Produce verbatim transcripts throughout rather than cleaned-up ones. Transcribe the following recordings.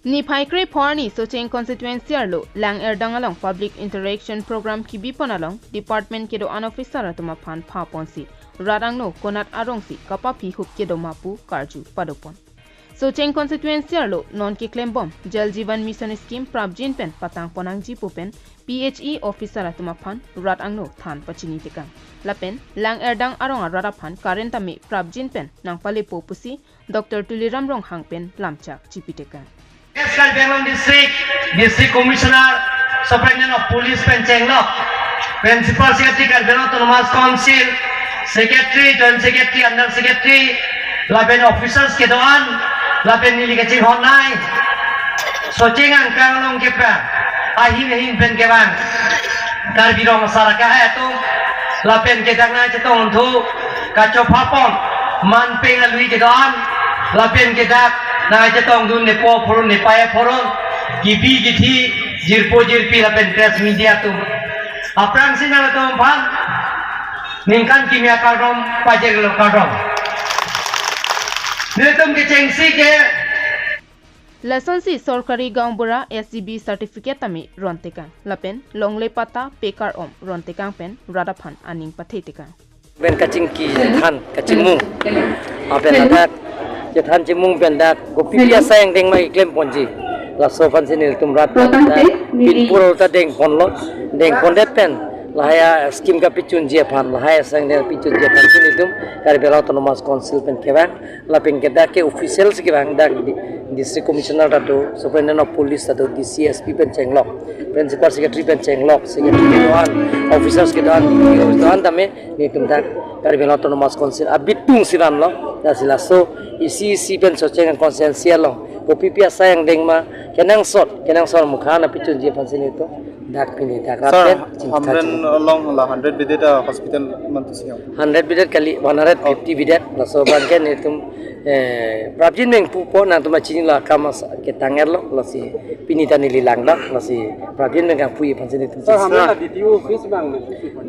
Niphai krepho arni Socheng constituency arlo Lang Erdang along public interaction program kibipon along department kedo-an officer atum aphan phaponsi rat angno konat arongsi kapaphi hup kedo ma pu karju padopon. Socheng constituency arlo non keklembom Jal Jeevan Mission scheme prapjin pen patangpon nangji pu pen P H E officer atum aphan rat angno than pachini tekang. Lapen Lang Erdang arong arat aphan current tame prapjin pen nangpalepo pusi Doctor Tuliram Ronghang pen lamchak chipi tekang. West Karbi Anglong District, District Commissioner, Superintendent of Police pen chenglok, Principal Secretary Karbi Anglong Autonomous Council, Secretary, Joint Secretary, Under Secretary, lapen officers kedo-an, lapen neli kachinghon nai. Socheng angkang along kepa, ahin ahin pen kevang Karbi Rong Asar Akehai atum, lapen kedak nangchetongthu kachophapon manpeng alui kedo-an, lapen kedak nangchetongdun nepo aphoron, nepei aphoron, kibi kithi, jirpo jirpi lapen press media atum. Aphrangsi nangtum aphan ningkan kimi akardom pajirlo, kardom. Netum kechengsi ke Lasonsi Sorkari Gaonbura S G B certificate tame ron tekang. Lapen longle patta pekar-om ron tekang pen rat aphan aning pathe tekang. Pen kachingki chethan kachimung. Apen ladak chethan chimung pen dak kopi pi asai angdeng ma keklemponji. Laso aphansi nelitum rat pen dak pinpur ta dengponlo. Dengpondet pen lahai ascheme kapachunji aphan, lahai asai angdeng pachunji aphansi nelitum Karbi Anglong Autonomous Council pen kevang. Lapen kedak ke officials kevang, dak di-, District Commissioner ta do, Superintendent of Police ta do, D C, S P pen chenglok, Principal Secretary pen chenglok, Secretary kedo-an, officers kedo-an, D P O kedo-an tame netum dak Karbi Anglong Autonomous Council abitung si vanlo. Lasi laso isi isi pen Socheng constituency along kopi pi asai angdeng ma kenangsot, kenangsot mukha nangpachunji aphansi netum dak pini dak rat Sir, pen chingthar Hamren chingthar. Along la hundred bedded, uh, hospital mantu siyang. Hundred bedded kali, one hundred fifty bedded, laso abangke netum, eh, prapjin pen pupo, nangtum chinilo akam as-, ketang erlo, lasi pini ta neli langdam, lasi prapjin pen kangpu aphansi netum Sir, chingthar. Hamren la D T O office abang na?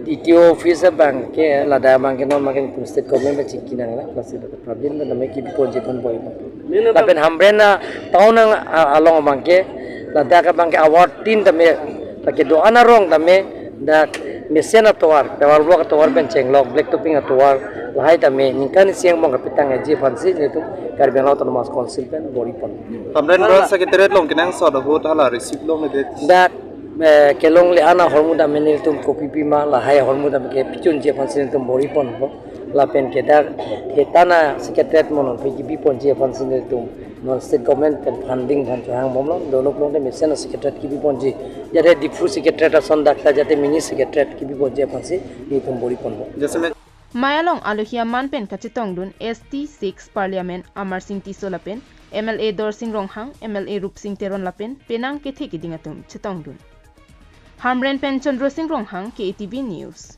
D T O office abangke, ladak abangke non abangke netum state government pen chingki nanglo, lasi prapjin pen tame kibiponji aphan bor-ipo. Lapen Hamren a town ang a-, along abangke, ladak abangke award tin tame, lake do-an arong tame, dak mesen atovar, paving block atovar pen chenglok, black topping atovar, lahai tame ningkan isi angbong kapatangji aphansi netum Karbi Anglong Autonomous Council pen bor-ipon. Hamren Branch Secretariat along kenangsot ahut hala receive longledet. Dak, eh, kelongle-an ahormu tame netum kopi pi ma, lahai ahormu tame kepachunji aphansi netum bor-iponpo. Lapen kedak hetana Secretariat monon pen kibiponji aphansi netum non state government pen funding aphan chohang bomlo, dolok long de mesen Secretariat kibiponji. Jate Diphu Secretariat ason dak ta jate mini Secretariat kibiponji aphansi netum bor-iponpo. Jaise main Mei along alohi aman pen kachetongdun S T six Parliament Amarsing Tisso lapen M L A Dorsing Ronghang, M L A Rupsing Teron lapen penang kethe keding atum chetongdun. Hamren pen Chandra Singh Ronghang, K A T V News.